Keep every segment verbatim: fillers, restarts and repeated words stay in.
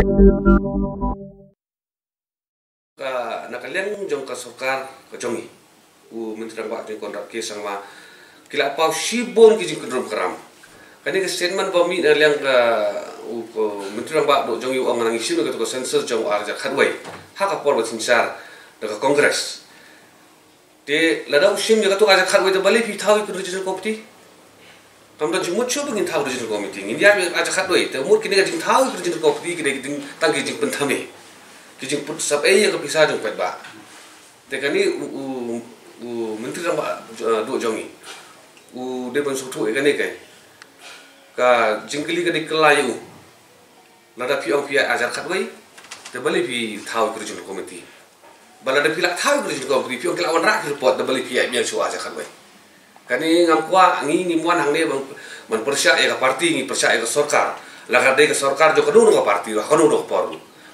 Ka, na ka liang jong ka sorkar ka jong i, u Myntri Rangbah jong i Conrad K Sangma, ki la paw shibun ki jingkynrum kynram. Kane ka statement ba mih na liang ka, u, u Myntri Rangbah duh jong i u ong ngi shim ïa kato ka census jong u ar hajar khatwei ha ka por ba synshar da ka Congress. Te lada u shim ïa kato ka ar hajar khatwei, te balei phi thaw ïa ka Regional Committee? Kam don jingmut shuh ba ngin thaw Regional Committee. Ngin ïa ka ar hajar khatwei, te mut kine ka jingthaw ïa ka Regional Committee ki dei ki jing, tang ki jingpynthame, ki jingpynsap ei ïa ka pisa jong paidbah. Te kane u, u, u Myntri Rangbah, eh, duh jong i u dei ban sngewthuh ïa kane kai. Ka jingkylli ka dei kylla ïa u. Lada phi ong phi ïa ar hajar khatwei, te balei phi thaw ïa ka Regional Committee? Ba lada phi la thaw ïa ka Regional Committee, phi ong ki la wanrah ki report, te balei phi ïa biang shuh ar hajar khatwei? Kane ngam kwah, ngi ngim wan hangne ban, ban pyrshah ïa ka party, ngi pyrshah ïa ka sorkar. La ka dei ka sorkar jong kano kano ka party, ha kano kano ka por.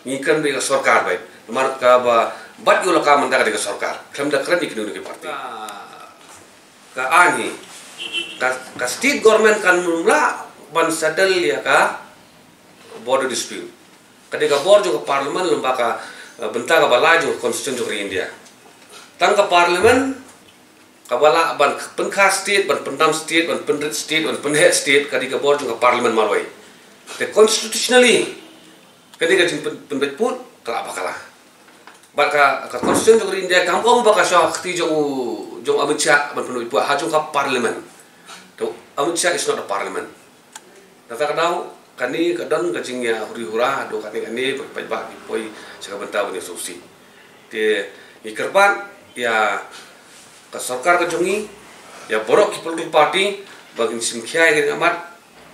Ngi kren beit ïa ka sorkar beit. Namar kaba bat ïa la ka mynta ka dei ka sorkar. Khlem da kren ïa kino kino ki party. Ka, ka aiñ hi, ka, ka state government kan ym lah ban settle ïa ka border dispute. Ka dei ka bor jong ka parliament lyngba ka, eh, bynta kaba lai jong ka constitution jong ka ri India. Tang ka parliament kaba lah ban pynkha state, ban pyndam state, ban pynrit state, ban pynheh state, ka dei ka bor jong ka parliament marwei. Te constitutionally ka dei ka jingpyn, pynbeit pud, ka lah ba ka lah. Bad ka, ka constitution jong ka ri India kam ong ba ka shah kti jong u, jong Amit Shah ban pynbeit pud, ha jong ka parliament. To Amit Shah is not a parliament. Kata ka daw, kane ka don ka jingïa huri hura, haduh kane kane, ba paidbah ki poi sha ka bynta ban ïa sngewsih. Te ngi kyrpad ïa ka sorkar ka jong ngi, ïa baroh ki political party, ba kin shim khia ïa ka mat,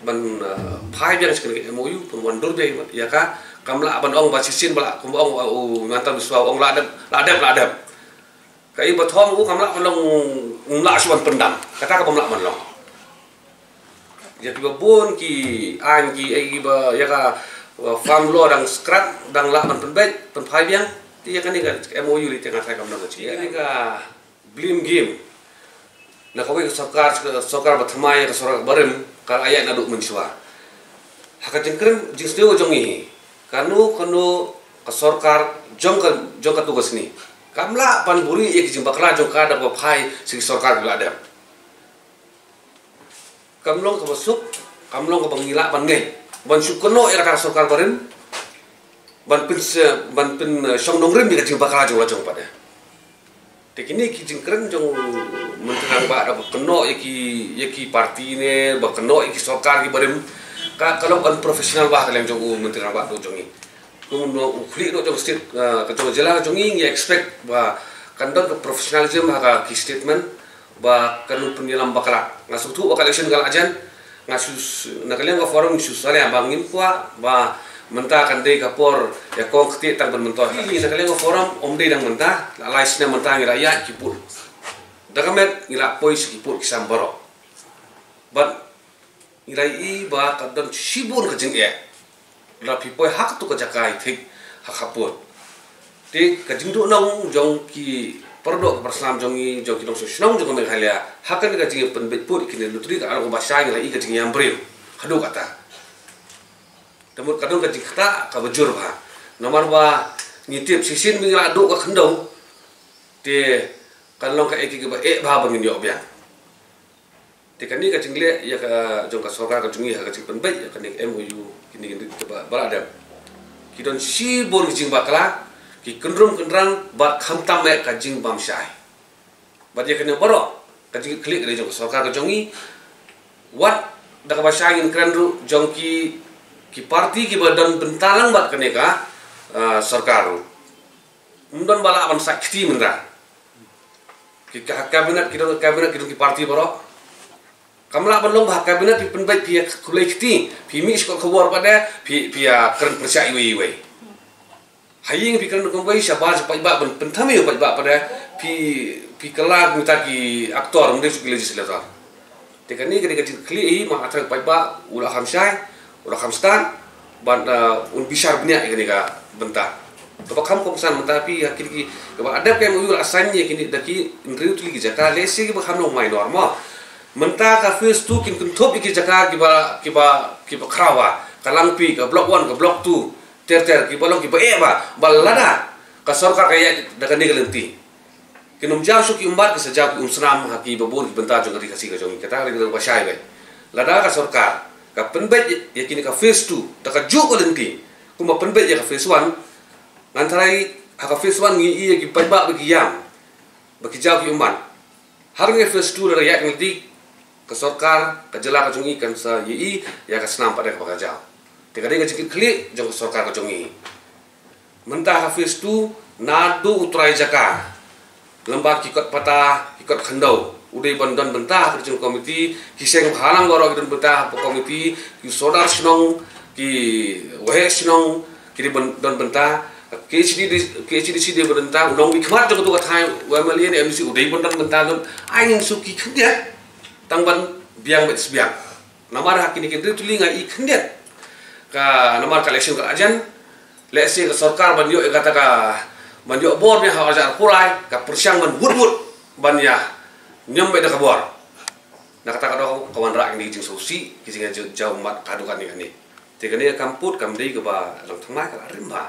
ban, eh, phai biang sha kane ka M O U, ban wandur biang ïa ka, kam lah ban ong ba shisien ba lah, kumba ong, uh, u Himanta Biswa ong lah dep, lah dep, lah dep. Ka i ba thom u kam lah ban long, um lah shu ban pyndam. Kata ka bym lah ban long. Ïa kiba bun ki aiñ ki, eh, kiba ïa ka, uh, farm law dang scrap, dang lah ban pynbeit, pynphai biang. Te ïa kane ka M O U lei te nga tharai kam dang ka chi. Ïa kane ka blame game na kawei ka sorkar, sorkar ba thymmai ïa ka sorkar barim, ka la ïaid naduh mynshuwa. Ha ka jingkren, jingsniew jong ngi hi, kano kano ka sorkar jong ka, jong katto ka sni, kam lah ban buhrieh ïa ki jingbakla jong ka da kaba phai sha ki sorkar kiba la dep. Kam long kaba suk, kam long kaba ngi lah ban ngeit ban shu kynnoh ïa kata ka sorkar barim, ban pyn, ban pynshong nongrim ïa ka jingbakla jong la jong pat de. Te kine ki jingkren jong u Myntri Rangbah da ba kynnoh ïa ki, ïa ki party ne ba kynnoh ïa ki sorkar ki barim, ka, ka long unprofessional bha ha ka liang jong u Myntri Rangbah duh jong ngi. Kum u khlieh duh jong state, eh, ka jong jylla jong ngi, ngi expect ba kan don ka professionalism ha ka ki statement, ba kan pynïalam bakla. Nga sngewthuh ba ka election ka la jan, nga shu, na ka liang ka forum ngi shu salia ba ngim kwah ba mynta kan dei ka por ïa kong kti tang ban myntoi. Hi, na ka liang ka forum ym dei dang mynta, la lai snem mynta ngi la ïaid ki pud. Da ka met ngi la poi sha ki pud ki sam baroh. Bad ngi la ïohi ba ka don shibun ka jingeh. La phi poi ha kato ka jaka ïa thik ha ka pud. Te ka jingduhnong jong ki paradoh ki parasnam jong ngi, jong ki nongshong shnong jong ka Meghalaya ha kane ka jingpynbeit pud kine lottery ka long kaba shai, ngi la ïohi ka jingïam briew haduh katta. Te mut ka don ka jingktah kaba jur bha. Namar ba ngi tip shisien ba ngi la duh ka khyndew, te kan long kaei kaei kaba eh bha ba ngin ïoh biang. Te kane ka jingleh ïa ka jong ka sorkar ka jong ngi ha ka jingpynbeit ïa kane ka M O U, kine kine kiba, ba la dep, ki don shibun ki jingbakla, ki kynrum kynrang bad khamtam eh ka jingbymshai. Bad ïa kane baroh ka jingkitkhlieh ka dei jong ka sorkar ka jong ngi. Wat da kaba shai ngin kren ruh jong ki, ki party kiba don bynta lang bad kane ka, ah, sorkar ruh. Ym don ba lah ban sait kti mynta. Ki ka, ha cabinet ki don, cabinet ki don ki party baroh. Kam lah ban long ba ha cabinet phi pynbeit, phi ïa khublei kti, phi mih sha kot khubor pat de, phi, phi ïa kren pyrshah iwei iwei. Ha ïing phi kren kumwei, shabar sha paidbah, ban pynthame ïa u paidbah pat de, phi, phi kylla kumta ki actor, ym dei shu ki legislator. Te kane ka dei ka jingkitkhlieh hi, ma nga tharai u paidbah u la kham shai, u la kham stad, bad, uh, un bishar bniah ïa kane ka bynta. Kaba kham kongsan mynta phi ha kine ki, kaba la dep ka M O U la sign ïa kine da ki hynriew tylli ki jaka, lehse kiba kham long minor mo. Mynta ka phase two kin kynthup ïa ki jaka kiba, kiba, kiba khraw bha, ka Langpih, ka block one, ka block two. ter ter, kiba long kiba eh ba, ba lada ka sorkar ka ïaid da kane ka lynti, kin ym jaw shuh ki ummat, ki sa jaw ki umsnam ha kiba bun ki bynta jong ka ri Khasi ka jong ngi. Kata ka dei ka bashai bha. Lada ka sorkar ka pynbeit ïa kine ka phase two da kajuh ka lynti kumba pynbeit ïa ka phase one, ngan tharai ha ka phase one ngi ïohi ïa ki paidbah ba ki ïam, ba ki jaw ki ummat. Ha kane ka phase two lada ïaid ka lynti, ka sorkar ka jylla ka jong ngi kan sa ïohi ïa ka snam pat de kaba ka jaw. Te ka dei ka jingkitkhlieh jong ka sorkar ka jong ngi. Mynta ha phase two, naduh u trai jaka, lem bad ki kot pata, ki kot khyndew, u dei ban don bynta ha ka jong ka komiti. Ki seng bahalang baroh ki don bynta ha ka komiti, ki sordar shnong, ki waheh shnong, ki dei ban don bynta. Ka K H A D C, K H A D C dei ban don bynta. U nongmihkhmat jong kato ka thaiñ, u M L A ne M D C, u dei ban don bynta. Don, ai ngin shu ki khyndiat tang ban biang beit sbiang. Namar ha kine ki hynriew tylli nga i khyndiat ka, namar ka election ka la jan. Lehse ka sorkar ban ïoh ïa kata ka, ban ïoh bor ne ha ka arhajar arphew lai, ka pyrshang ban wut wut ban ïa ñiam beit da ka bor. Na kata ka daw ka wanrah kine ki jingsngewsih, ki jingjaw ummat haduh katne katne. Te kane ka kam put kam dei kaba long thymmai, ka la rim bha.